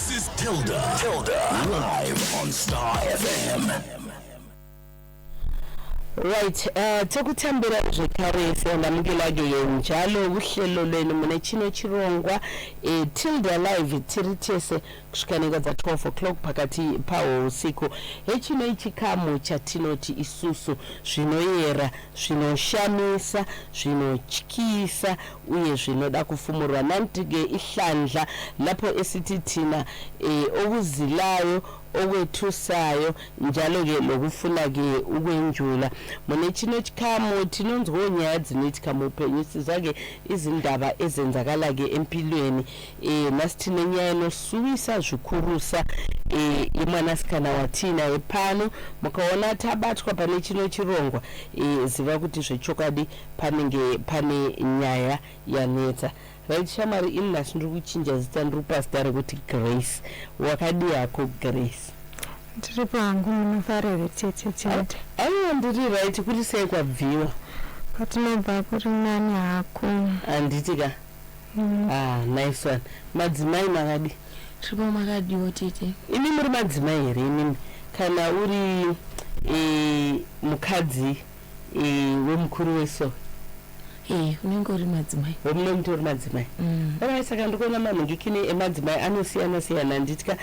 This is Tilda. Tilda. Live on Star FM. Right, tokutambira zvekare siyandamukela-ke njalo kuhlelo lwenu mune chino chirongwa Tilda Live. Tiri tese kusvika nenguva dza12 o'clock pakati pahwo usiku. Hechino chikamu chatinoti isusu zvinoyera, zvinoshamisa, zvinotyisa uye zvinoda kufumurwa. Nanti-ke ihlandla lapho esithi thina okuzilayo, okwethusayo, njalo-ke lokufuna-ke ukwenjula. Mune chino chikamu tinonzwawo nyaya dzinoitika muupenyu, sizwa-ke izindaba ezenzakala-ke empilweni. Nhasi tine nyaya inosuwisa zvikurusa yemwanasikana watiinaye pano. Mukaona tabatwa pane chino chirongwa, ziva kuti zvechokwadi panenge pane nyaya yanetsa. Right, shamwari, ini nhasi ndiri kuchinja zita, ndiri kupa zita rekuti Grace. Wakadii hako, Grace? Ndiri pangu, munofara here, tete Tilda? Aiwa, ndiri right. Kuri sei kwabviwa? Kwatinobva kuri nani hako. Handiti ka? Ah, nice one. Madzimai, makadi? Tiripo, makadiwo, tete? Imi muri madzimai here imimi? Kana uri mukadzi wemukuru weso? E, unenge uri madzimai. Wemune mutori madzimai. Alright, saka ndikuona manhingikini emadzimai anosiyana siyana, handitya?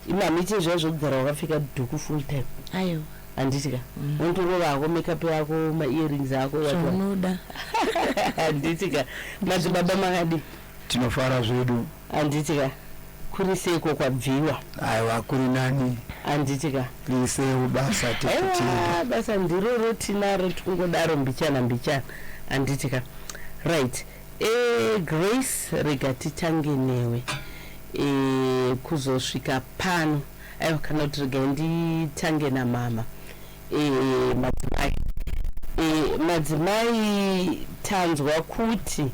Imi hamuiti zviya zvekugara wakapfeka dhuku full time? Aiwa. Handiti ka? Unotorova hako makeup yako, maearrings ako, what what. Zvaunoda. Handiti ka? Madzibaba, makadi? Tinofara zvedu. Handiti ka? Kuri seiko kwabviwa? Aiwa, kuri nani. Handiti ka? Risewo basa, tete. Aiwa, basa ndiroro tinaro, tikungodaro mbichana mbichana, handiti ka? Right, Grace, rega titange newe. Kuzosvika pano, aiwa, kana kuti regai nditange namama. Madzimai, madzimai, tanzwa kuti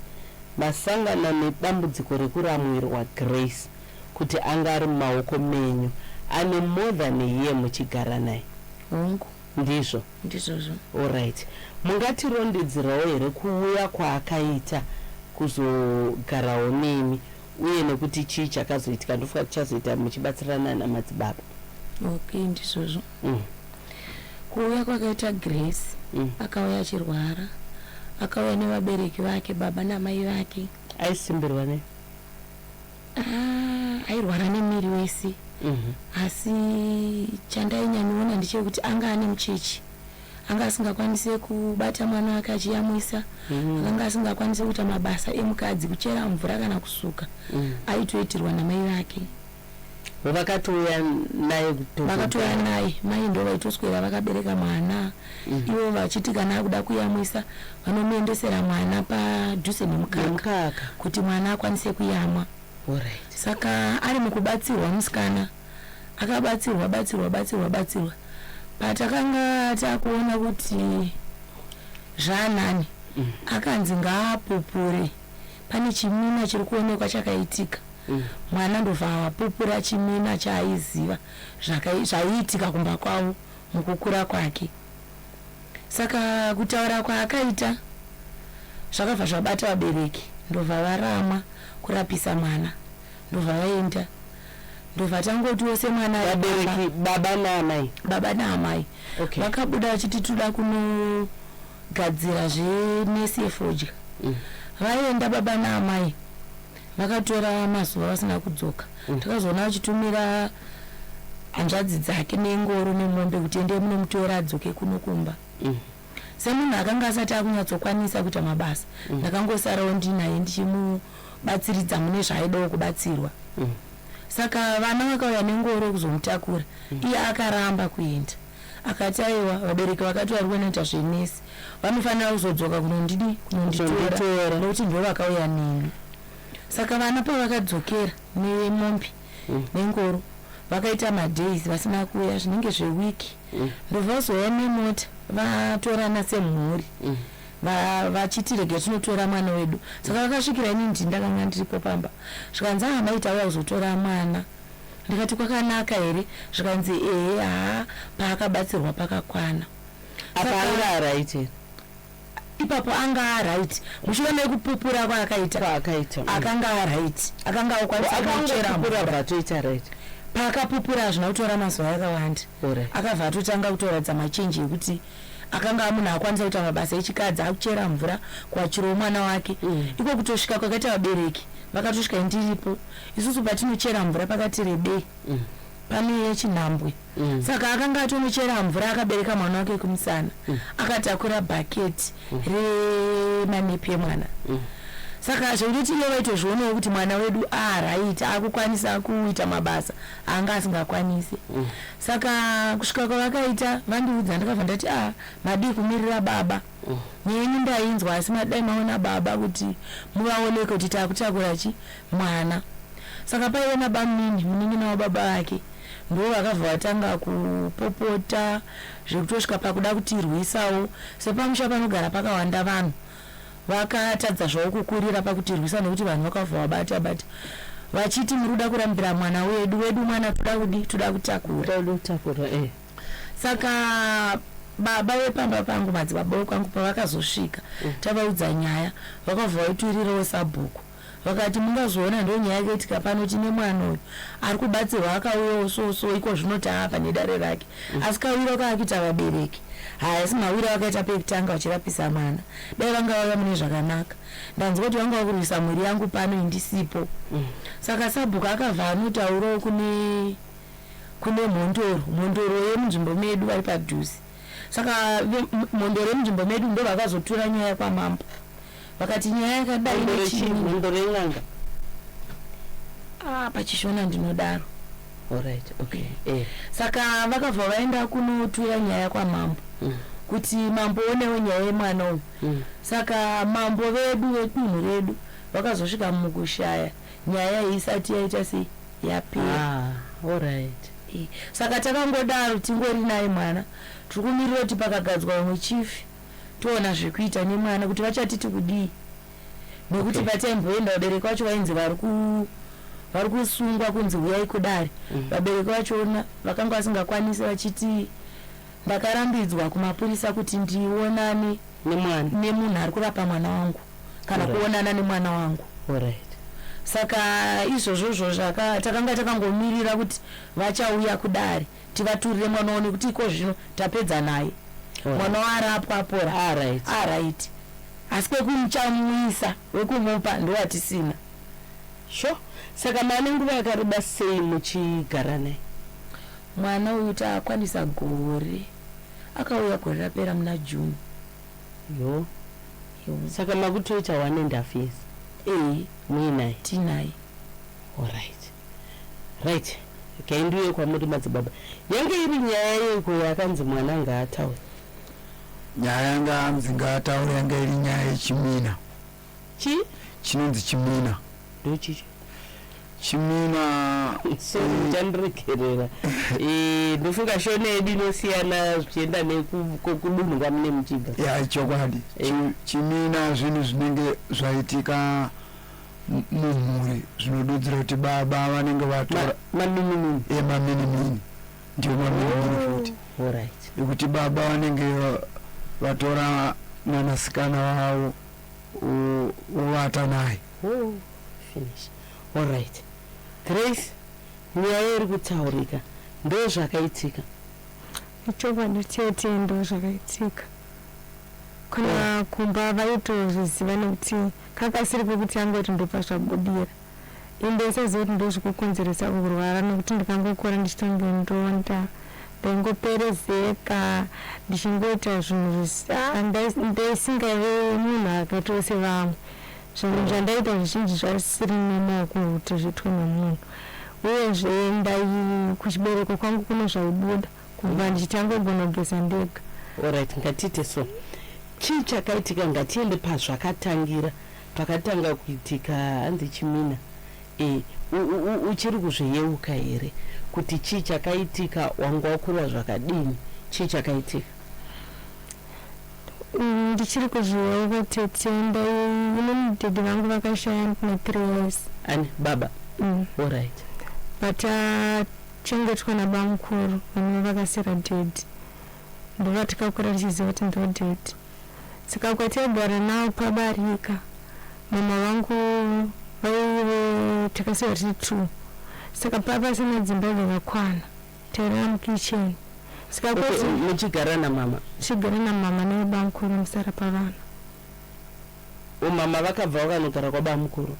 masangana nedambudziko rekuramwirwa Grace kuti anga ari mumaoko menyu ane more than a year muchigara naye. Hongu. Ndizvo? Ndizvozvo. Alright, mungatirondedzerawo here kuuya kwaakaita kuzogarawo nemi uye nekuti chii chakazoitika? Ndofunga tichazoita muchibatsirana namadzibaba. Okay, ndizvozvo. Kuuya kwakaita Grace, akauya achirwara, akauya nevabereki vake, baba namai vake. Aisimbirwa nei? Ah, airwara nemiri wese. Asi chandainyanyoona ndechekuti anga ane muchechi, anga asingakwanisi kubata mwana wake achiyamwisa. Akanga asingakwanisi kuita mabasa emukadzi, kuchera mvura kana kusuka. Aitoitirwa namai vake. Vakatouya naye? Vakatouya naye. Mai ndo vaitoswera vakabereka mwana. Ivo vachiti kana akuda kuyamwisa, vanomuendesera mwana padhuze nemukaka nemukaka kuti mwana akwanise kuyamwa. Saka ari mukubatsirwa, musikana akabatsirwa, batsirwa, batsirwa, batsirwa. Patakanga takuona kuti zvaanani, akanzi ngaapupure, pane chimina chiri kuonekwa chakaitika. Mwana ndobva apupura chimina chaaiziva zvaiitika kumba kwavo mukukura kwake. Saka kutaura kwaakaita zvakabva zvabata vabereki, ndobva varamwa kurapisa mwana, ndobva vaenda, ndobva tangotiwo semwana ari pamba. Vabereki, baba naamai? Baba naamai. Vakabuda vachiti toda kunogadzira zvenesi yefodya. Vaenda baba naamai, vakatora mazuva vasina kudzoka. Takazoona vachitumira hanzvadzi dzake nengoro nemombe kuti endei munomutora adzoke kuno kumba. Semunhu akanga asati akunyatsokwanisa kuita mabasa, ndakangosarawo ndinaye ndichimubatsiridza mune zvaaidawo kubatsirwa. Saka vana vakauya nengoro kuzomutakura. Iye akaramba kuenda, akati aiwa, vabereki vakati vari kunoita zvenesi, vanofanira kuzodzoka kunondidi, kunonditora. Kuzonditora. Nokuti ndo vakauya neni. Saka vana pavakadzokera nemombe nengoro, vakaita madays vasina kuuya, zvinenge zvewiki. Ndobva vazouya nemota vatorana semhuri. Vachiti rege tinotora mwana wedu. Saka vakasvikira ini, ndini ndakanga ndiripo pamba. Zvikanzi, "Ah, maita auya kuzotora mwana." Ndikati, "Kwakanaka here?" Zvikanzi, "Ehe, haa, paakabatsirwa pakakwana." Apa anga araiti? Ipapo anga aright mushure mekupupura kwaakaita. Kwaakaita. Akanga aright, akanga akwanisa kuchera Akangopupura mvura. Bva atoita right. Paakapupura hazvina kutora mazuva akawanda. Akabva atotanga kutoratidza machange ekuti akanga munhu akwanisa kuita mabasa echikadzi, akuchera mvura, kuwachirawo mwana wake. Iko kutosvika kwakaita vabereki, vakatosvika ndiripo. Isusu patinochera mvura pakati rebei, pane chinhambwe. Saka akanga atonochera mvura akabereka mwana wake kumusana, akatakura bhaketi remanepi emwana. Saka zvekutoti ivo vaitozvionawo kuti mwana wedu aright, akukwanisa kuita mabasa anga asingakwanisi. Saka kusvika kwavakaita vandiudza, ndakabva ndati, "A, madii kumirira baba? Nyaya yenyu ndainzwa, asi madai maona baba kuti muvaoneke kuti taakutakura chi mwana." Saka paive nabamunini, munin'ina wababa vake, ndo vakabva vatanga kupopota zvekutosvika pakuda kutirwisawo. Sepamusha panogara pakawanda vanhu, vakatadza zvavo kukurira pakutirwisa, nekuti vanhu vakabva vabata bata vachiti, "Muri kuda kurambira mwana wedu, wedu mwana toda kudi, toda kutakura." Toda kutakura. Saka baba vepamba pangu, madzibaba vekwangu, pavakazosvika, tavaudza nyaya, vakabva vaiturirawo sabhuku, vakati, "Mungazoona ndo nyaya yakaitika pano. Tine mwana uyu ari kubatsirwa, akauyawo so iko zvino taapa nedare rake, asi kawira kaakuita vabereki haasi mawiro akaita pekutanga vachirapisa mwana. Dai vanga vava mune zvakanaka. Ndanzwa kuti vanga vakurwisa mhuri yangu pano indisipo." Saka sabhuku akabva anotaurawo kune mhondoro yemunzvimbo medu vari padhuze. Saka mhondoro yemunzvimbo medu ndo vakazotura nyaya kwamambo, vakati nyaya yakadai Mhondoro chii? nechii. Mhondoro yen'anga? Ah, pachishona ndinodaro. Alright, okay. Saka vakabva vaenda kunotura nyaya kwamambo kuti mambo onewo nyaya yemwana uyu. Saka mambo vedu vedunhu redu vakazosvika mukushaya nyaya iyi isati yaita sei, yapera. Ah, alright. Saka takangodaro tingori naye mwana, tiri kumirira kuti pakagadzwa vamwe chief toona zvekuita nemwana, kuti vachatiti kudii, nekuti pataimboenda vabereki vacho vainzi vari kusungwa, kunzi huyai kudare. Vabereki vachona vakanga vasingakwanisi, vachiti, "Ndakarambidzwa kumapurisa kuti ndionane nemwana, nemunhu ari kurapa mwana wangu, kana kuonana nemwana wangu." Saka izvozvozvo takanga takangomirira kuti vachauya kudare tivaturire mwana wavo, nekuti iko zvino tapedza naye. Mwana warapwa, apora. Alright, asi kwekumuchamwisa, wekumupa ndowatisina. Sure. Saka mane nguva yakareba sei muchigara naye? Mwana uyu taakwanisa gore. Akauya gore rapera muna June. Yo. Saka makutoita 1.5 years Ee. muinaye? Tinaye. Alright, right. Okay, ndiuye kwamuri madzibaba. Yange iri nyaya yeiko yakanzi mwana ngaataure? Nyaya yanga anzi ngaataure yanga iri nyaya yechimina. Chii? Chinonzi chimina. Ndochicho? Chimina. Sorry, muchandiregerera. Ndofunga shona yedu inosiyana zvichienda nekudunhu kwamune muchibva. Ya, chokwadi. Chimina zvinhu zvinenge zvaitika mumhuri zvinodudzira kuti baba vanenge vatora Maminimini. Emaminimini, ndiyo maminimini futi. Ekuti baba vanenge vatora mwanasikana wavo, vovata naye. Oh, finish. Alright, Grace, nyaya iri kutaurika ndo zvakaitika? Chokwadi chete, ndo zvakaitika. Kuna kumba vaitozviziva, nekuti kakasiri pekuti angoti ndopazvabudira. Inde isaziva kuti ndozvikukonzeresa kurwara, nekuti ndikangokura ndichitonge ndonda, ndaingoperezeka, ndichingoita zvinhu ndaisingave munhu akaitawo sevamwe. Zvinhu zvandaita zvizhinji zvasiri nemaoko kuti zviitwe nemunhu. Uyezve ndai kuchibereko kwangu kune zvaibuda kubva ndichitangogona kugeza ndega. Alright, ngatiite so. Chii chakaitika? Ngatiende pazvakatangira, pakatanga kuitika hanzi chimina. Uchiri kuzviyeuka here kuti chii chakaitika? Wanga wakura zvakadini? Chii chakaitika? Ndichiri kuzviyeuka tete. Ndai inini dhedhi vangu vakashaya ndine 3 years. Ani, baba? Alright. Vatachengetwa nabamukuru vanove vakasira dhedhi, ndova tikakura tichiziva kuti ndo dhedhi. Saka kwataigara navo pabarika, mama vangu vaive takasiwa tiri two, saka papasina dzimba dzakakwana, tairara mukicheni. Saka kwati muchigara namama? Chigara namama nevabamukuru musara pavana. Mama vakabva vakanogara kwabamukuru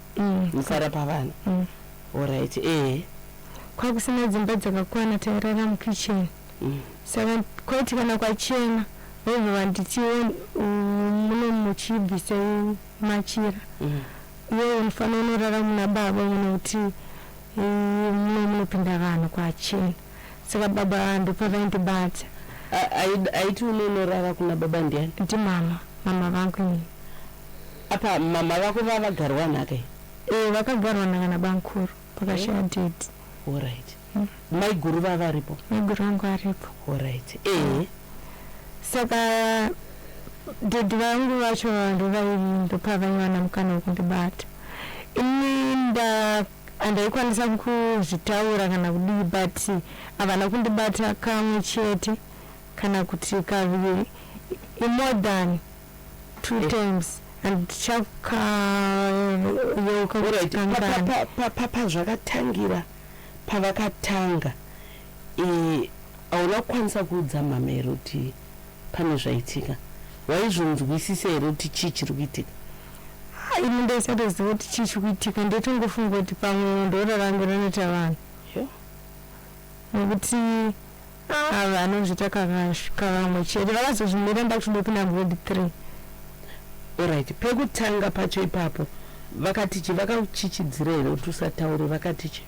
musara pavana. Alright, ehe. Kwakusina dzimba dzakakwana, tairara mukicheni. Saka kwaiti kana kwachena vaibva vanditi muno muchibvisai machira. Iwe unofanira unorara muna baba munokuti muno munopinda vanhu kwachena. Saka baba ndopavaindibata. Aiti unonorara kuna baba ndiani? Ndimama, mama vangu inini. Apa mama vako vavagarwa nhaka? E, vakagarwa nhaka nabamukuru pakashaya daddy. Alright. Maiguru vavaripo? Maiguru vangu aripo. Alright, ehe. Saka daddy vangu vacho ndopavaiwana mukana wekundibata. Ini handaikwanisa kuzvitaura kana kudii, but havana kundibata kamwe chete kana kuti kaviri, more than two times, handichakayeuka. Alright, pazvakatangira, pavakatanga, hauna kukwanisa kuudza mama here kuti pane zvaitika? Waizvonzwisisa here kuti chii chiri kuitika? Ini ndaisatoziva kuti chii chiri kuitika. Ndaitongofunga kuti pamwe ndoro rangu rinoita vanhu, nekuti vanozviita kavamwe chete. Vakazozvimira ndakutondopinda grade 3. Alright, pekutanga pacho ipapo vakati chi? Vakakuchichidzira here kuti usataure? Vakati chi?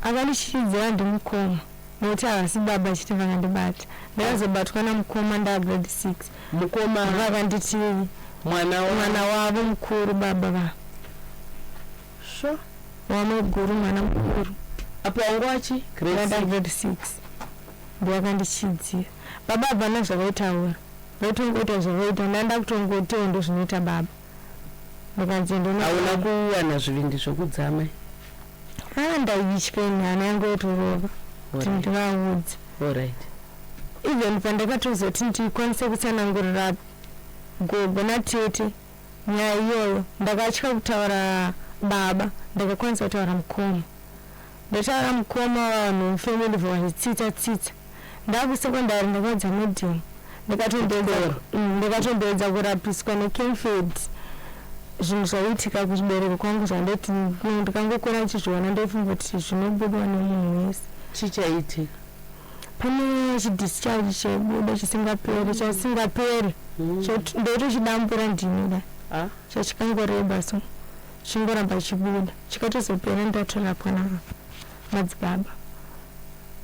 Akandichichidzira ndimukoma, nokuti havasi baba chete vakandibata. Ndakazobatwa namukoma ndagrade 6. Mukoma? Vakanditi mwana? Mwana wavo mukuru, baba va Sho. Wamaguru, mwana mukuru. Apo wanga wachi? Grade 6, ndiwakandichidzira. Baba havana zvavaitaura, vaitongoita zvavaita. Ndanda kutongotiwo ndo zvinoita baba, ndikanzi Hauna kuwana zvivindi zvokudzama? A, ndaitya ini, hana yangu yatorova kuti ndivaudze. Even pandakatozoti ndikwanise kutsanangurira gogo natete nyaya iyoyo, ndakatya kutaura baba. Ndakakwanisa kutaura mukoma. Ndataura mukoma, vanhu mufamily vachitsitsa tsitsa. Ndakusekondari ndakaudza madam, ndakatomboedza kurapiswa neCampfed. Zvinhu zvaiitika kuchibereko kwangu zvandoti ndikangokura ndichizviona, ndaifunga kuti zvinobudwa nemunhu wese. Chichaitika? Pane chidischarge chaibuda chisingaperi, chasingaperi. Ndotochidambura ndini da. Chachikangoreba so, chingoramba chibuda, chikatozopera ndatorapwa namadzibaba.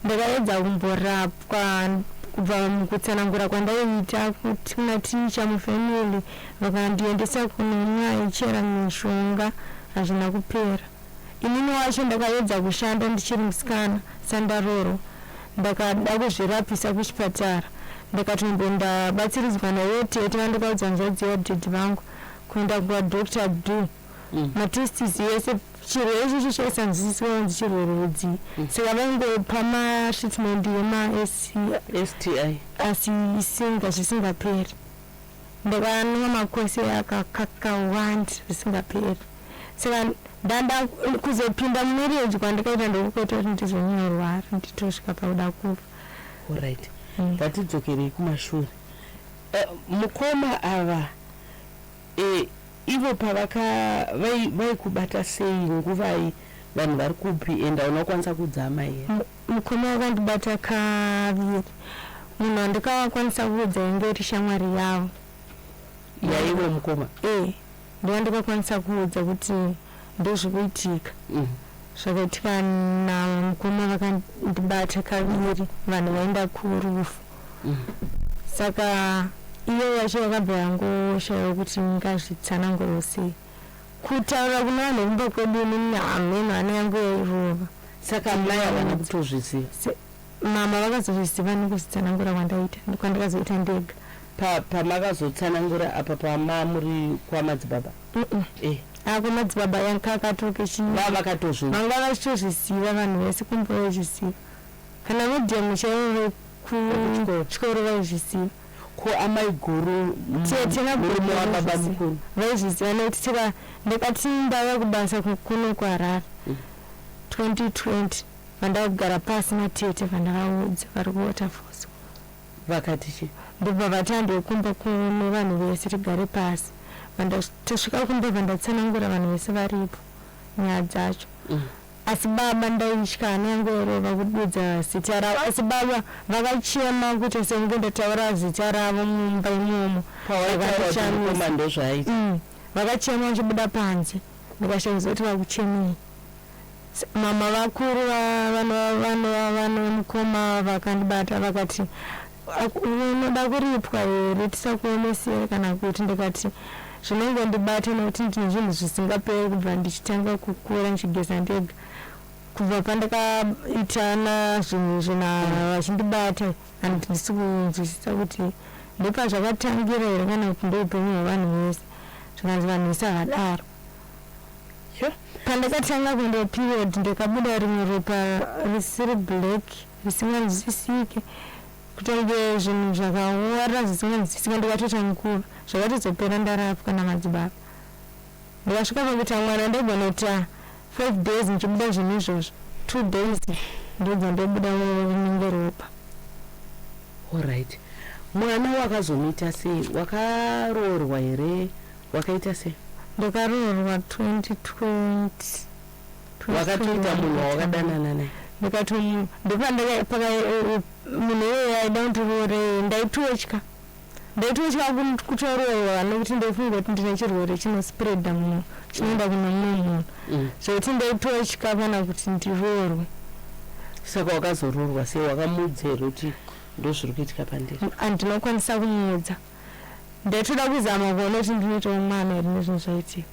Ndakaedza kumborapwa kubva mukutsanangura kwandaiita kuti kuna ticha mufamily, vakandiendesa kunomwa aichera mishonga, hazvina kupera. Inini wacho ndakaedza kushanda ndichiri musikana sandaroro, ndakada kuzvirapisa kuchipatara, ndakatombondabatsiridzwa nayo tete vandakaudza, hanzvadzi yadaddy vangu, kuenda kwaDr Do. Matests yese, chirwere ichocho chaisanzwisiswa kunzi chirwere rudzii. Saka vaingopa matreatment yema-STI, STI. Asi isinga zvisingaperi. Ndakanwa makosi akakawanda zvisingaperi. Saka ndanda kuzopinda mumarriage kwandikaita ndokukaita kuti ndizonyorwara, nditosvika pakuda kufa. Alright, ngatidzokerei kumashure. Mukoma ava, ivo pavaka vaikubata sei, nguvai, vanhu vari kupi, ende hauna kukwanisa kuudza amai here? Mukoma wakandibata kaviri. Munhu wandikakwanisa kuudza inge iri shamwari yavo. Yaivo mukoma? E, ndowandikakwanisa kuudza kuti ndozvikuitika. Zvakaitika namukoma vakandibata kaviri, vanhu vaenda kurufu. Saka iyo yacho yakabva yangoshayiwa kuti ngazvitsanangurwe sei kutaura kuna vanhu vemumba kwedu. Inini hameno, hana yangu yairova. Saka mai havana kutozviziva? Mama vakazozviziva nekuzvitsanangura kwandaita, kwandakazoita ndega. Pamakazotsanangura apa, pama muri kwamadzibaba? Mm-mm. Akwamadzibaba yankakatoke. Va vakatozvinzwa? Vanga vachitozviziva, vanhu vese kumba vaizviziva, kana madam chaivo Vekuchikoro. vekuchikoro vaizviziva. Ko amai guru Tete murume nababa wababa vaizviziva. mukuru? Vaizviziva nekuti tika ndakati ndauya kubasa kuno kuHarare 2020, vandakugara pasi natete, vandavaudza vari kuWaterfalls. Vakati chi? Ndobva vati handikumba kuno, vanhu vese tigare pasi. Tasvika kumba, vandatsanangura vanhu vese varipo nyaya dzacho. Asi baba ndaitya, hana yangu yairova kududza zita ravo, asi baba vakachema kuti senge ndataura zita ravo mumba imomo. Pawaitaura kuti Vakandishamisa. mukoma ndozvaaita. Vakachema vachibuda panze, ndikashamisa kuti vakuchemei. Mama vakuru vano mukoma vakandibata vakati, "Unoda kuripwa here tisakuomesere kana kuti?" Ndikati zvinongondibata nekuti ndine zvinhu zvisingaperi kubva ndichitanga kukura, ndichigeza ndega kubva pandakaitana zvinhu zvina vachindibata, handisi kunzwisisa kuti ndopazvakatangira here kana kuti ndoupenyu hwevanhu vese. Zvikanzi vanhu vese havadaro. Pandakatanga kuenda period, ndakabuda rimwe ropa risiri black, risinganzwisisike, kutonge zvinhu zvakaora zvisinganzwisisike. Ndikatoita nguva, zvakatozopera ndarapwa namadzibaba. Ndikasvika pakuita mwana, ndaigona kuita 5 days ndichibuda zvinhu izvozvo, 2 days ndobva ndobuda rinenge ropa. Alright, mwana wakazomuita sei? Wakaroorwa here? Wakaita sei? Ndakaroorwa 2020. Wakatoita munhu wawakadanana naye? Ndikati ndopandaka munhu iyeye aida kundiroorei, ndaitotya kutoroorwa nekuti ndaifunga kuti ndine chirwere chinospreada munhu, chinoenda kune mumwe munhu, zvokuti ndaitotya kana kuti ndiroorwe. Saka wakazoroorwa sei? Wakamuudza here kuti ndozviri kuitika pandiri? Handinokwanisa kumuudza. Ndaitoda kuzama kuona kuti ndinoitawo mwana here nezvinhu zvaitika.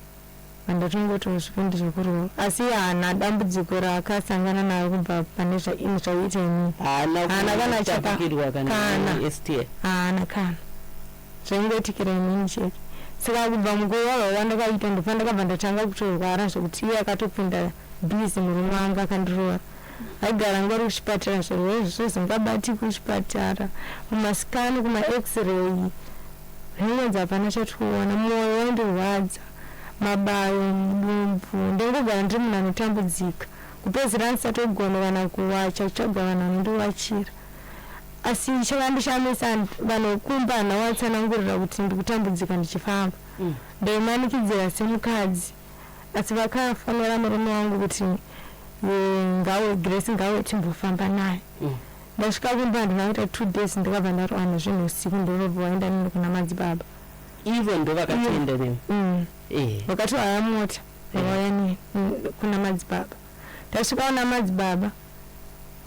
Vandatongoti zvipindi zvekuroorwa, asi iye haana dambudziko raakasangana naro kubva pane zvaiita inini. Haana Haana kana kutapukirwa kana kana. STI? Haana kana, zvaingoitikira inini chete. Saka kubva mukuroorwa wandakaita, ndopandakabva ndatanga kutorwara zvekuti iye akatopinda busy. Murume wangu akandiroora aigara ngori kuchipatara, zvirwere zvizingabati kuchipatara, mumascan, kumaX-ray, zvinonzi hapana chatikuona. Mwoyo waindirwadza, mabayo mudumbu, ndaingogara ndiri munhu anotambudzika. Kupedzisira ndisatogona kana kuwacha, kutsvaga vanhu vanondiwachira. Asi chakandishamisa, vanhu vekumba handina kuvatsanangurira kuti ndikutambudzika ndichifamba. Ndaimanikidzira semukadzi, asi vakafonera murume wangu kuti, "Ngawe Grace, ngawe timbofamba naye." Ndasvika kumba, handina kuita 2 days, ndikabva ndarohwa nezvinhu usiku, ndorobva waenda nini kuna madzibaba. Ivo ndo vakatoenda newe? Vakatohaya mota, vakauya neni kuna madzibaba. Tasvika kuna madzibaba,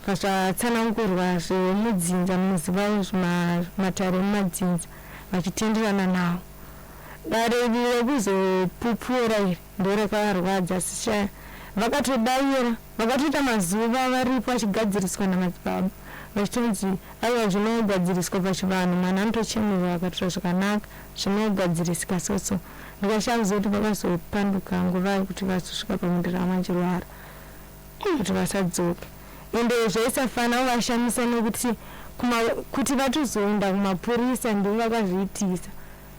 pazvatsanangurwa zvemudzinza, munoziva matare emumadzinza, vachitenderana nawo. Dare iri rekuzopupura iri ndo rakarwadza, asi vakatodayira, vakatoita mazuva varipo vachigadziriswa namadzibaba, vachitonzi aiwa, zvinogadziriswa pachivanhu, mwana anotochemerwa akatora zvakanaka, zvinogadzirisika soso. Ndikashakuziva kuti vakazopanduka nguva yekuti vazosvika pamundirama achirwara kuti vasadzoke. Ende zvaisafana kuvashamisa nekuti kuti vatozoenda kumapurisa ndivo vakazviitisa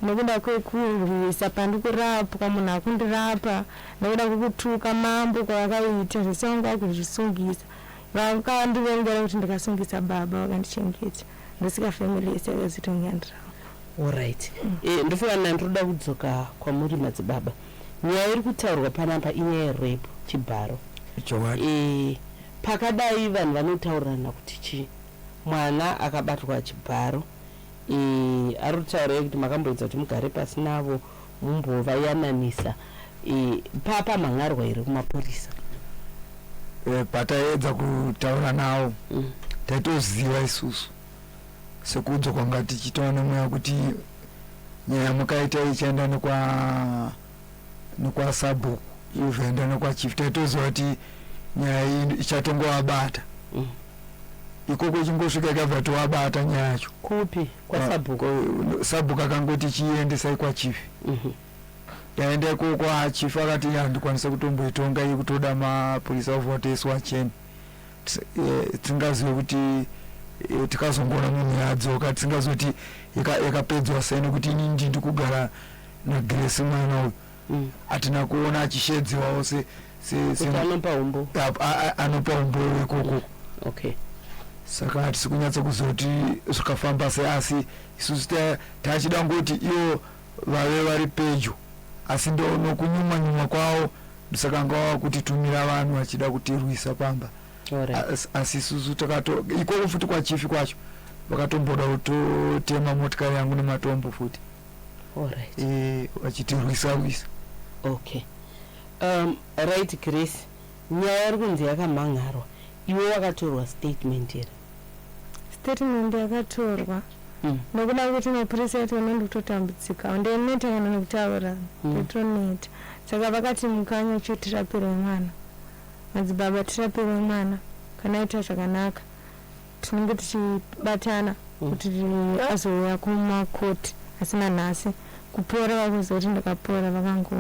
nekuda kwekurwisa pandikurapwa, munhu akundirapa, nekuda kwekutuka mambo kwavakaita, zvese vanga vakuzvisungisa. Vakandivengera kuti ndikasungisa baba vakandichengeta, ndosika family yese yakazotonyandirava. Alright, ndofunga ndandiroda kudzoka kwamuri madzibaba. Nyaya iri kutaurwa panapa inyaya yerape, chibharo. Chokwadi. Pakadai vanhu vanotaurirana kuti chii? Mwana akabatwa chibharo, ari kutaura kuti makamboedza kuti mugare pasi navo mumbovayananisa. Papa mhan'arwa here kumapurisa? Pataedza kutaura navo, taitoziva isusu sekuudzwa kwanga tichitaura nemweya kuti nyaya mukaita ichaenda nekwasabhuku, ivhaenda nekwachief. Taitoziva kuti nyaya iyi ichatongovabata. Ikoko ichingosvika, ikabva tovabata nyaya yacho. Kupi, kwasabhuku? Sabhuku akangoti chiendesai kwachief. Yaenda ikoko, achief akati handikwanisa kutomboitonga iyi, kutoda mapurisa ovhoteswa cheni. Tisingazive kuti tikazongoona munhu yadzoka, tisingazive kuti yakapedzwa sei nekuti ini ndindi kugara naGrace mwana uyu. Hatina kuona achishedziwawo se Kuti anopa umbo. Anopa umbowo ikoko. Okay. Saka hatisi kunyatsa kuzoti zvikafamba sei, asi isusu tachida ngoti ivo vave vari pedyo, asi nokunyumwa nyumwa kwavo ndosaka ngava kutitumira vanhu vachida kutirwisa pamba. Asi isusu takato ikoko futi kwachifi kwacho vakatomboda kutotema motikari yangu nematombo futi. Vachitirwisa rwisa. Okay, right, Grace, nyaya iri kunzi yakamhangarwa, iwe wakatorwa statement here? Statement yakatorwa nekuda kwekuti mapurisa aiti unondi kutotambudzika, ndineta kana nekutaura, ndotoneta. Saka vakati mukanya chotirapire mwana, madzibaba tirapire mwana, kana aita zvakanaka tinenge tichibatana kuti azouya kumakoti. Asina nhasi kupora vakuzoti ndakapora vakango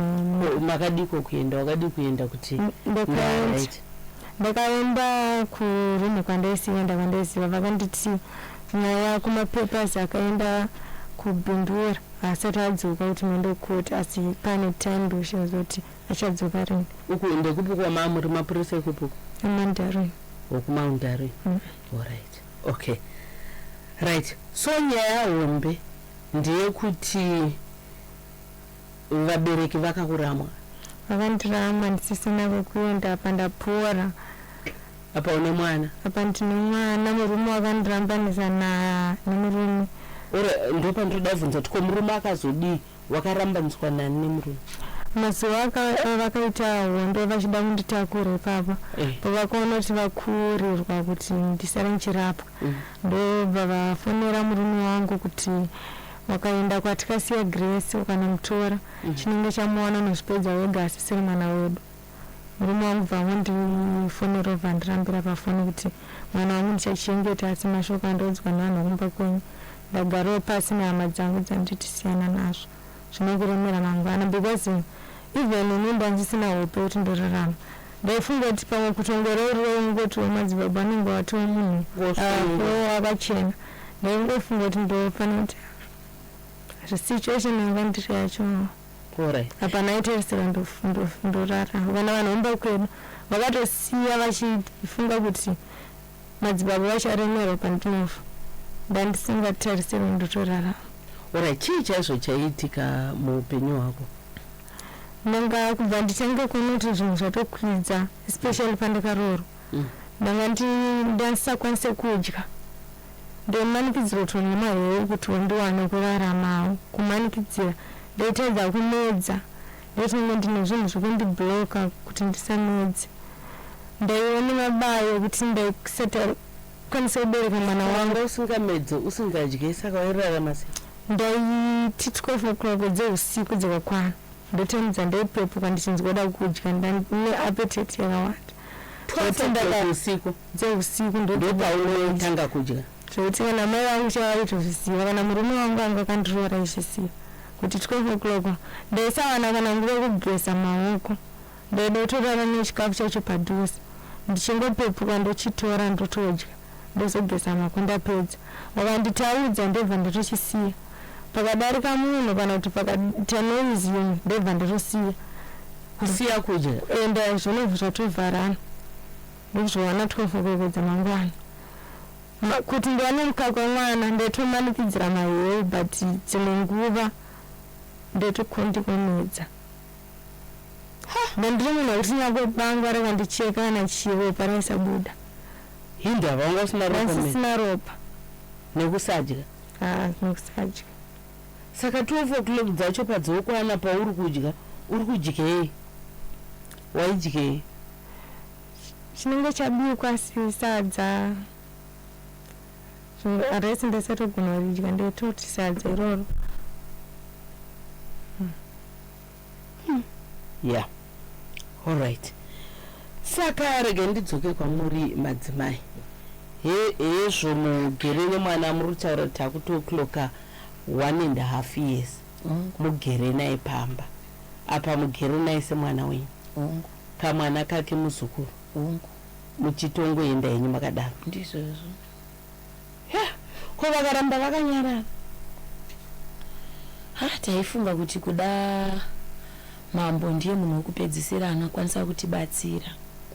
Makadiko kuenda, wakadi kuenda kuti Ndakaenda. Right. Ndakaenda kurumu kwandaisienda, kwandaisiva vakanditi nyaya kumapapers akaenda kuBindura asati adzoka kuti muende kukoti, asi pane time ndoshaza kuti achadzoka rini. Uku ndekupi kwamamuri, mapurisa ekupi? EMount Darwin. WekuMount Darwin. Alright, okay, right. So nyaya hombe ndeyekuti vabereki vakakuramwa. Vakandiramba ndisisina kwekuenda, apa ndapora. Apa une mwana. Apa ndine mwana, murume wakandirambanisa nemurume. Ore ndopandoda kubvunza kuti ko murume akazodii? Wakarambaniswa nani nemurume? Mazuva vakaita hondo vachida kunditakura ipapa, pavakaona kuti vakurirwa kuti ndisare ndichirapwa, ndobva vafonera murume wangu kuti wakaenda kwatikasiya Grace ukanomutora, chinenge chamuwana unozvipedza wega, asisiri mwana wedu. Murume wangu bva wandifonera, obva ndirambira pafoni kuti mwana wangu ndichachengeta, asi mashoko andoudzwa nevanhu vekumba kwenyu, ndagarawo pasi nehama dzangu dzanditi siyana nazvo, zvinokuremera mangwana, because even ini ndandisina hope kuti ndorarama. Ndaifunga kuti pamwe kutongororiwo ungoti wemadzibaba anenge watiwo munhu akachena. Ndaingofunga kuti ndofanira kuti situation yanga ndiri yacho hapana aitarisira ndorarama. Kana vanhu vomba kwedu vakatosiya vachifunga kuti madzibaba vacharemerwa pandinofa, ndandisingatarisiri ndotorarama. Alright, chii chaizvo chaiitika muupenyu hwako? Ndanga kubva ndichange kuona kuti zvinhu zvatokwidza, especially pandakaroorwa. Ndanga ndisakwanise kudya, ndaimanikidzira kutonwa maheu kuti ndiwane kuraramawo, kumanikidzira. Ndaitadza kumedza, ndaitinge ndine zvinhu zvekundibloka kuti ndisamedze. Ndaiva nemabayo ekuti ndaisakwanisa kubereka mwana wangu. Wanga usingamedze, usingadye, saka wairarama sei? Ndaiti 12 o'clock dzeusiku dzakakwana ndotanidza, ndaipepuka ndichinzwa kuda kudya, ndine appetite yakawanda. 12 usiku? Dzeusiku. Ndopaunotanga kudya? Zvekuti kana mai vangu chavaitozviziva, kana murume wangu anga akandiroora aizviziva kuti 12 o'clock ndaisawana kana nguva yekugeza maoko. Ndaida kutorara nechikafu chacho padhuze, ndichingopepuka ndochitora ndotodya, ndozogeza maoko ndapedza. Wakanditaudza ndobva ndatochisiya, pakadarika munhu kana kuti pakaita noise imwe ndobva ndatosiya. Kusiya kudya? Enda zvinobva zvatovharana, ndozvowana 12 o'clock dzamangwana. Kuti ndiwane mukaka wemwana ndaitomanikidzira maheu, but dzimwe nguva ndaitokondikomedza. Ndandiri munhu wekuti nyange bangwa rakandicheka kana chiropa raisabuda. Hindava wanga usina ropa? Ndasisina ropa. Nekusadya? Haa, nekusadya. Saka 12 o'clock dzacho padzokwana pauri kudya, uri kudyei, waidyei? Chinenge chabikwa, si sadza raisi ndisatogona kuridya, ndaitoti sadza iroro. Yeah, alright. Saka rega ndidzoke kwamuri madzimai. Hezvo mugere nemwana, muri kutaura kuti takutokloka 1.5 years mugere naye pamba apa, mugere naye semwana wenyu? Hongu. Kamwana kake, muzukuru? Hongu. Muchitongoenda henyu makadaro? Ndizvozvo. Ko vakaramba vakanyarara? Ha, taifunga kuti kuda mambo ndiye munhu wekupedzisira anokwanisa kutibatsira.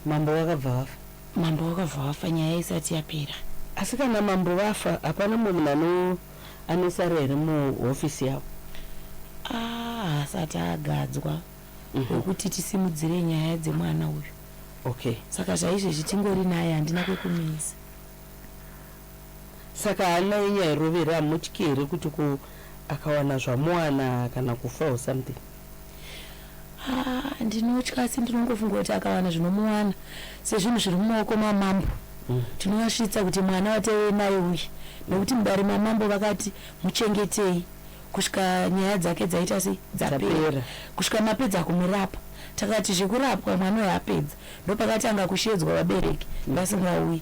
Mambo vakabva vafa? Mambo vakabva vafa nyaya isati yapera. Asi kana mambo vafa, hapana mumwe munhu anosara here muhofisi yavo? Ah, asati agadzwa wekuti tisimudzire nyaya dzemwana uyu. Saka zvaizvezvi tingori naye, handina kwekumisa. Saka hana yenyu hairoveri? Hamutyi here kuti ku akawana zvamuwana kana kufa or something? Ah, ndinotya, asi ndinongofunga kuti akawana zvinomuwana, sezvinhu zviri mumaoko mamambo, tinovasvitsa kuti mwana wataive naye uyu, nekuti mudare mamambo vakati muchengetei kusvika nyaya dzake dzaita sei, dzapera, Dzapera. Kusvika mapedza kumurapa. Takati zvekurapwa mwana uyu apedza, ndopakatanga kushedzwa vabereki vasingauyi.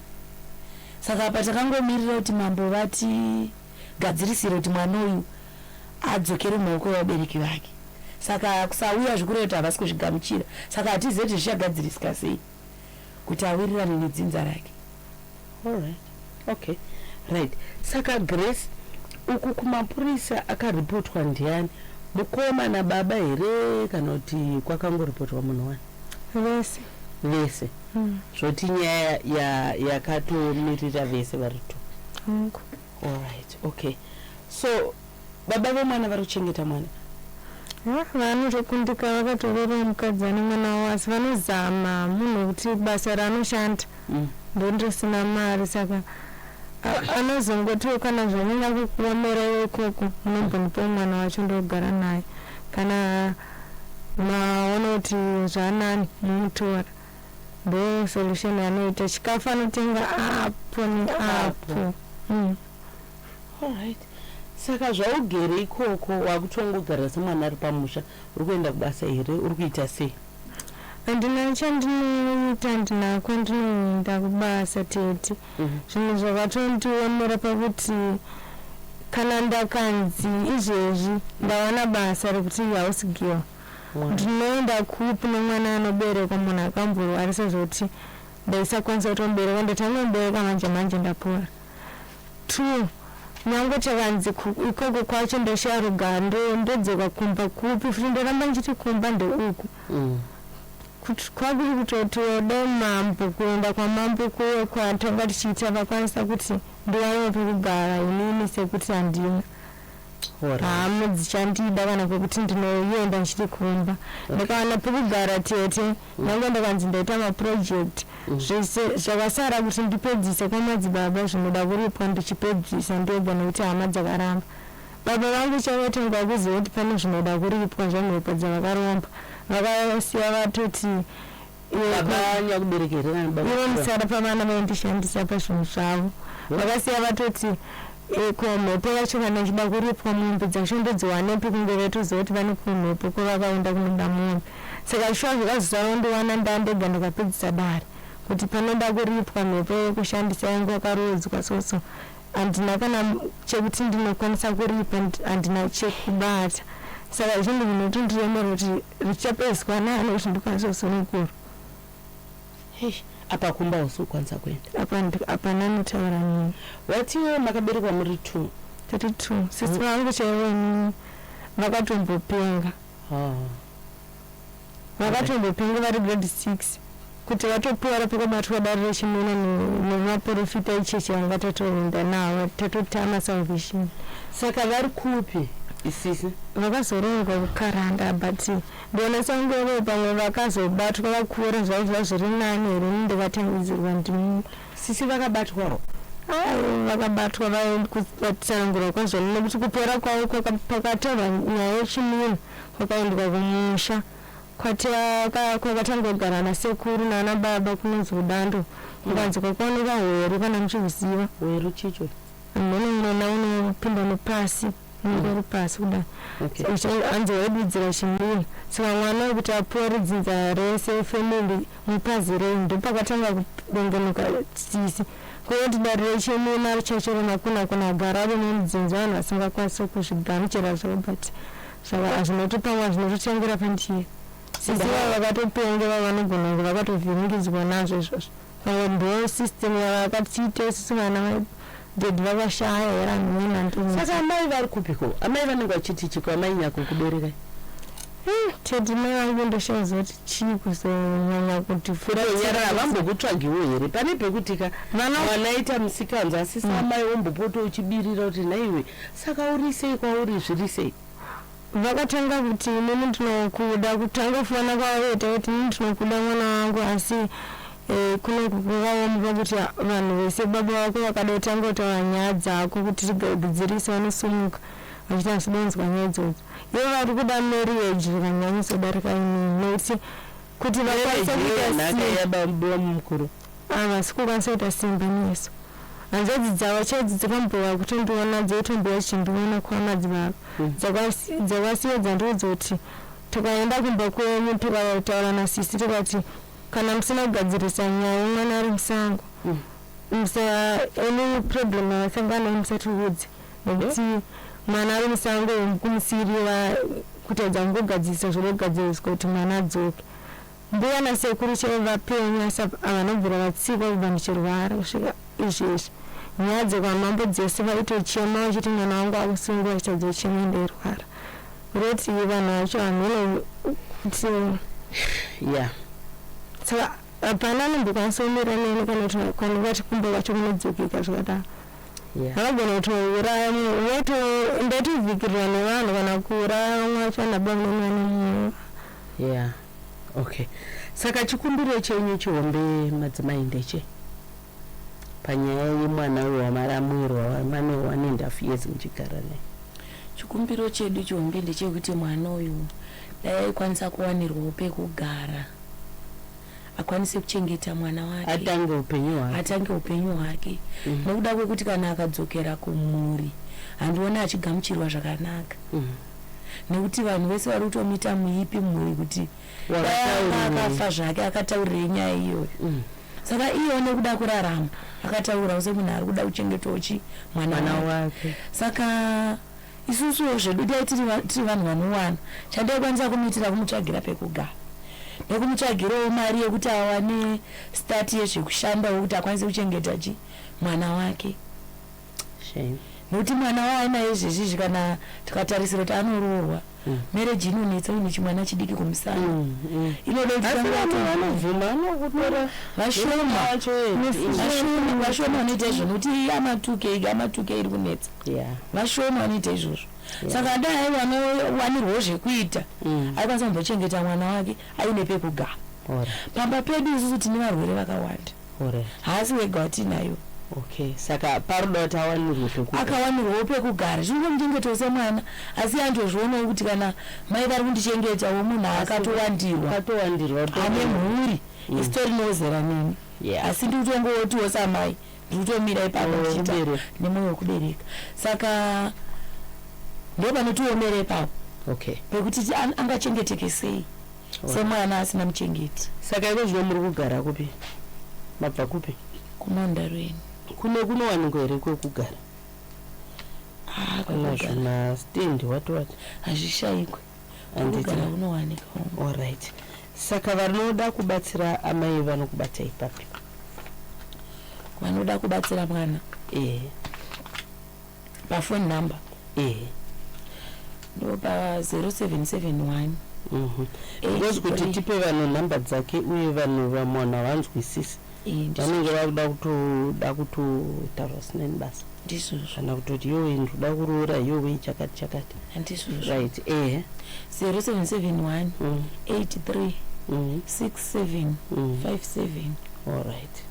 Saka apa takangomirira kuti mambo vatigadzirisire kuti mwana uyu adzokere mumaoko evabereki vake. Saka kusauya zvikureva kuti havasi kuzvigamuchira, saka hatizivi kuti zvichagadzirisika sei kuti awirirane nedzinza rake. Alright, okay, right. Saka Grace, uku kumapurisa akaripotwa ndiani? Mukoma nababa here, kana kuti kwakangoripotwa munhu wani? Vese. Vese? Zvoti nyaya yakatomirira vese vari two? Hongu. Alright, okay. So baba vemwana vari kuchengeta mwana? Vanotokundika, vakatorera mukadzi ane mwana wavo, asi vanozama. Munhu wekuti basa raanoshanda ndondosina mari, saka anozongotiwo kana zvanyanya kukuomera ikoko, munombonipa mwana wacho ndogara naye, kana maona kuti zvanani mumutora. Ndo solution yaanoita. Chikafu anotenga apo neapo. Alright, saka zvaugere ikoko, wakutongogara semwana ari pamusha, uri kuenda kubasa here? Uri kuita sei? Handina chandinoita, handina kwandinoenda kubasa, tete. Zvinhu zvakatondiomera pakuti kana ndakanzi izvezvi ndawana basa rekuti house girl, ndinoenda kupi nemwana anoberekwa, munhu akamborwarisa zvoti ndaisakwanisa kutomubereka? Ndatanga mubereka manje manje ndapora. Two, nyange chakanzi ikoko kwacho ndashaya rugare, ndodzoka kumba kupi futi? Ndoramba ndichiti kumba ndeuku. Kuti kwakuri kutotiwo dai mambo, kuenda kwamambo kuye kwatanga tichiita, vakwanisa kuti ndiwane pekugara inini, sekuti handina hama dzichandida kana kwekuti ndinoenda ndichiri kumba. Ndakawana pekugara, tete, nyange ndakanzi ndaita maproject, zvese zvakasara kuti ndipedzise kwamadzibaba zvinoda kuripwa, ndichipedzisa ndega, nekuti hama dzakaramba. Baba vangu chavatenga kuziva kuti pane zvinoda kuripwa zvemhepo dzavakaromba, vakasiya vatoti Baba nyakubereka here kana baba? Ivo musara pavana vaindishandisa pazvinhu zvavo. Vakasiya vatoti ko mhepo yacho kana ichida kuripwa, mombe dzacho ndodziwanepi? Kunge vaitoziva kuti vane kumhepo kwavakaenda kunoda mombe. Saka shuwa zvakazosara ndiwana ndandega, ndikapedzisa dare kuti panoda kuripwa mhepo yekushandisa yangu yakarodzwa. Soso handina kana chekuti ndinokwanisa kuripa, handina chekubata. Saka zvinhu zvinotondiremera kuti zvichapedziswa nani kuti ndikwanise kusunungurwa. Hei, apa kumba hausi kukwanisa kuenda? Apa nanotaura nini. Vatiwo makaberekwa muri two? Tiri two. Sisi vangu chaivo inini vakatombopenga. Vakatombopenga vari grade 6, kuti vatopora pakabatwa dare rechimuna nemaprofita echechi anga tatoenda navo, tatotama salvation. Saka vari kupi isisi? Vakazorongwa kukaranda, but ndiona sange pamwe vakazobatwa vakura zvavo, zva zviri nani here ndikatangidzirwa ndini. Sisi vakabatwawo? Ai, vakabatwa vatsanangurwa kwazvona, nekuti kupora kwavo pakatorwa nyaya yechimuna, kwakaendwa kumusha kwakatanga kugara nasekuru nana baba, kunonzi kudando, kukanzi kwakaoneka hweru, kana muchiziva. Weru chicho? Mhene unona unopinda nepasi, unenge uri pasi kudai. Hanzi waidudzira chimina. Saka mwana wekuti apore, dzinza rese, family, mupazirei, ndopakatanga kudengenuka tsitsi. Kwekuti dare rechimina chacho remakuna kuna agara ari nemudzinza, vanhu vasingakwanisi kuzvigamuchira zvavo, but zvinotopa zvinototengera pandiri. Sisi vavo vakatopengera, vanogona kunge vakatovhiringidzwa nazvo izvozvo. Pamwe ndo system yavakatiita isusu vana. Daddy vakashaya here handimweni. Saka amai vari kupiko? Amai vanenge vachiti chiko amai nyako kuberekai? Tete mai vangu ndoshaziva kuti chii kuzonyanya kuti Kutonyarara vambokutsvagiwo here? Pane pekuti ka mwana aita musikanzwa asi samai wombopota uchibirira kuti nhaiwe saka uri sei kwauri zviri sei? Vakatanga kuti inini ndinokuda, kutanga kufona kwavaita kuti inini ndinokuda mwana wangu, asi kunoku kwakaoma pakuti vanhu vese baba vako vakada kutanga kutaura nyaya dzako kuti tigadzirise vanosumuka vachiti handisida kunzwa nyaya idzodzo. Ivo vari kuda marriage zvakanyanyisa kudarika inini nekuti kuti vakwanise kuita Nhaka simba yababa mukuru. Havasi kukwanisa kuita simba nesu. Hanzvadzi dzavo chaidzo dzakambouya kutondiona, dzaitomboya dzichindiona kwamadzibaba. Dzakasiya dzandiudza kuti tikaenda kumba kwenyu tikataura nasisi tikati kana musina kugadzirisa nyaya yemwana ari musango, musa any problem yavasangana nayo musatiudze, nekuti mwana ari musango kumusirira kutadza kungogadzirisa zvoda kugadziriswa kuti mwana adzoke. Mbuya nasekuru chaivo vapenyu asi havana kubvira vatsika kubva ndichirwara kusvika izvezvi. Nyaya dzekwamambo dzese vaitochema vachiti mwana wangu akusungwa, vachitadza kuchema ndeirwara. Kuroti vanhu vacho hameno kuti saka hapana anombokwanisa kumira neni kana kuti kwandingati kumba kwacho kunodzokeka zvakadaro. Vakagona kutouraya ndatovhikirirwa nevanhu kana kuuraya vamwe vacho nababa munoni vane mwoyo. Yeah, okay. Saka chikumbiro chenyu chihombe madzimai ndeche panyaya yemwana uyu wamaramwirwa wamane 1.5 years muchigara naye? Chikumbiro chedu chihombe ndechekuti mwana uyu dai aikwanisa kuwanirwawo pekugara, akwanise kuchengeta mwana wake, atange upenyu hwake, atange upenyu hwake, nekuda kwekuti kana akadzokera kumhuri handioni achigamuchirwa zvakanaka, nekuti vanhu vese vari kutomuita muipi mhuri kuti dai anga akafa zvake akataurirei nyaya iyoyo. Saka iyewo nekuda kurarama akataurawo semunhu ari kuda kuchengetawo chi mwana mwana wake. Wake. Saka isusuwo zvedu dai tiri vanhu vanowana, chandaikwanisa kumuitira kumutsvagira pekugara nekumutsvagirawo mari yekuti awane start yezvekushandawo kuti akwanise kuchengeta chi mwana wake. Shame. Nekuti mwana waanaye izvezvizvi kana tikatarisira kuti anoroorwa, marriage inonetsa uine chimwana chidiki kumusana. Inoda kuti Asi tange vanhu vanobvuma vanokutora vashoma. vacho. Vashoma vanoita izvo nekuti ama2K ama2K iri kunetsa. Vashoma vanoita izvozvo. Saka dai aiwanowanirwawo zvekuita, aikwanisa kumbochengeta mwana wake aine pekugara. Pamba pedu isusu tine varwere vakawanda, haasi wega watinayo. Okay, saka paroda kuti awanirwe pekugara. Akawanirwawo pekugara zvinongomuchengetawo semwana, asi andozvionawo kuti kana mai vari kundichengetawo munhu akatowandirwa, akatowandirwa, ane mhuri isitori nozera neni, asi ndikutongotiwo samai ndikutomira ipapo Mwoyo ndichiita wekubereka. nemwoyo wekubereka. Saka ndo panotiomera ipapo pekuti angachengeteke sei semwana asina muchengeti. Saka iko zvino muri kugara kupi? Mabva kupi? Kumandarweni. Kuno kunowanikwa here kwekugara? Ah, Kana kwekugara zvimastendi wati wati? Hazvishayikwe. Handiti? Kwekugara kunowanika. Alright, saka vanoda kubatsira amai vanokubata ipapi? Vanoda kubatsira mwana pafoni number ndo pa 0771 Because kuti 83 tipe vanhu nhamba dzake uye vanhu vamwana vanzwisisi, vanenge vakuda kutoda kutotaura zvisina nebasa, Ndizvozvo. kana kutoti yowe ndoda kuroora, yowe chakati chakati. Handizvozvo. Right, ehe. 0771 83 67 57. Alright,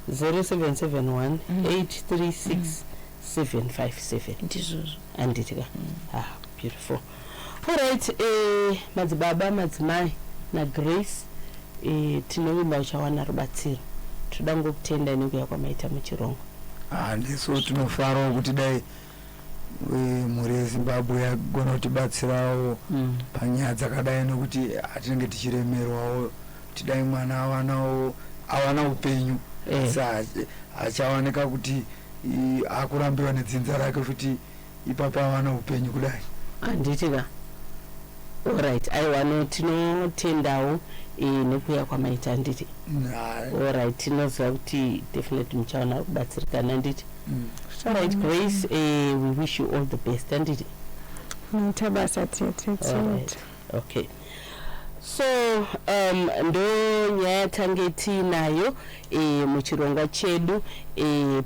0771 836 757. Ndizvozvo. Handiti ka? Ah, beautiful. Alright, madzibaba, madzimai naGrace, tinovimba uchawana rubatsiro. Toda ngokutenda nekuya kwamaita muchirongwa. Handiso tinofarawo kuti dai mhuri yeZimbabwe yagona kutibatsirawo panyaya dzakadai, nekuti hatinenge tichiremerwawo kuti dai mwana awanawo awana upenyu, asi achawanika kuti akurambiwa nedzinza rake futi ipapo awana upenyu kudai. Handiti ka? Alright, aiwa, no, tinotendawo nekuuya kwamaita, handiti? Alright, tinoziva kuti definitely muchaona kubatsirikana, handiti? Alright, Grace, we wish you all the best, handiti? Maita basa, tete. Alright. Okay, so ndo nyaya yatange tiinayo muchirongwa chedu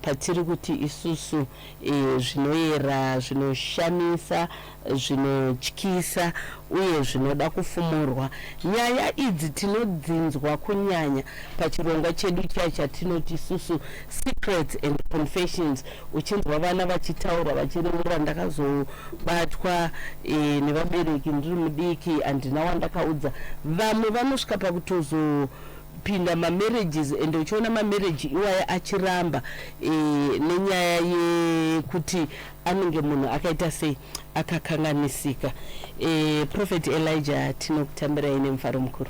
patiri kuti isusu zvinoyera, zvinoshamisa, zvinotyisa uye zvinoda kufumurwa. Nyaya idzi tinodzinzwa kunyanya pachirongwa chedu chiya chatinoti isusu Secrets and Confessions, uchinzwa vana vachitaura vachireura, "Ndakazobatwa nevabereki ndiri mudiki, handina wandakaudza." Vamwe vanosvika pakutozopinda mamarriages, ende uchiona mamarriage iwaya achiramba nenyaya yekuti anenge munhu akaita sei, akakanganisika. Prophet Elijah, tinokutambirai nemufaro mukuru.